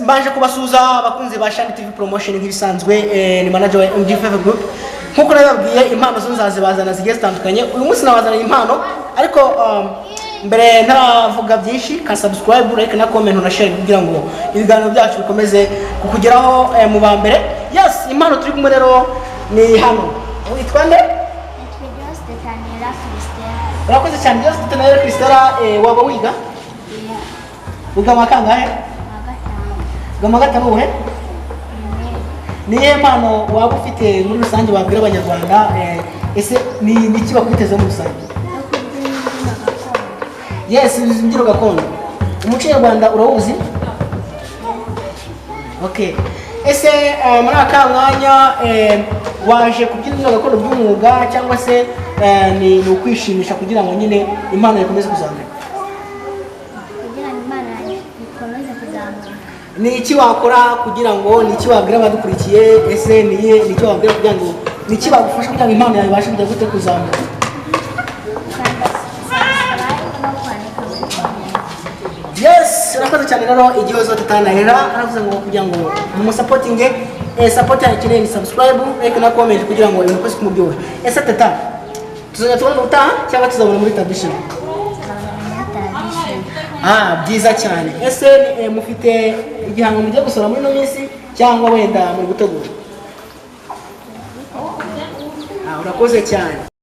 Mbanje kubasuhuza abakunzi ba Shani TV Promotion nk'ibisanzwe, ni manager wa MG5 Group. Nkuko nabibabwiye, impano zo nzazibazana zigiye zitandukanye. Uyu munsi nabazaniye impano, ariko mbere ntaravuga byinshi, ka subscribe, like na comment na share kugira ngo ibiganiro byacu bikomeze kukugeraho mu ba mbere. Yes, impano turi kumwe rero ni hano. Witwa nde? Nitwa Stetanera Christelle. Urakoze cyane, Byose Stetanera Christella. Waba wiga? Wiga mu wa kangahe? Wa gatanu. Wiga mu wa gatanu ubuhe? Ni iyihe mpano waba ufite muri rusange wabwira Abanyarwanda? Ese ni iki bakwitezeho muri rusange? No kubyina imbyino gakondo. Yes, imbyino gakondo. Umuco nyarwanda urawuzi? Okay. Ese muri aka mwanya waje kubyina imbyino gakondo by'umwuga cyangwa se ni ukwishimisha kugira ngo nyine impano ikomeze kuzamuka? Kugira ngo impano yanjye ikomeze kuzamuka. Ni iki wakora kugira ngo, ni iki wabwira abadukurikiye? Ese ni iki wabwira kugira ngo, ni iki bagufasha kugira ngo impano yawe ibashe kujya gute kuzamuka? Gukanda subscribe no kwandika muri comment. Yes, urakoze cyane rero. Igihozo tutanahera aravuze ngo kugira ngo mumusupportinge, support yawe ikeneye ni subscribe, like na comment kugira ngo ibintu bikomeze kumuryoha. Ese Teta, tuzajya tubona ubutaha cyangwa tuzabona muri tradition? Tuzabona muri tradition. Ah, byiza cyane. Ese mufite igihangano mugiye gusohora muri ino minsi cyangwa wenda muri gutegura? Ah, urakoze cyane.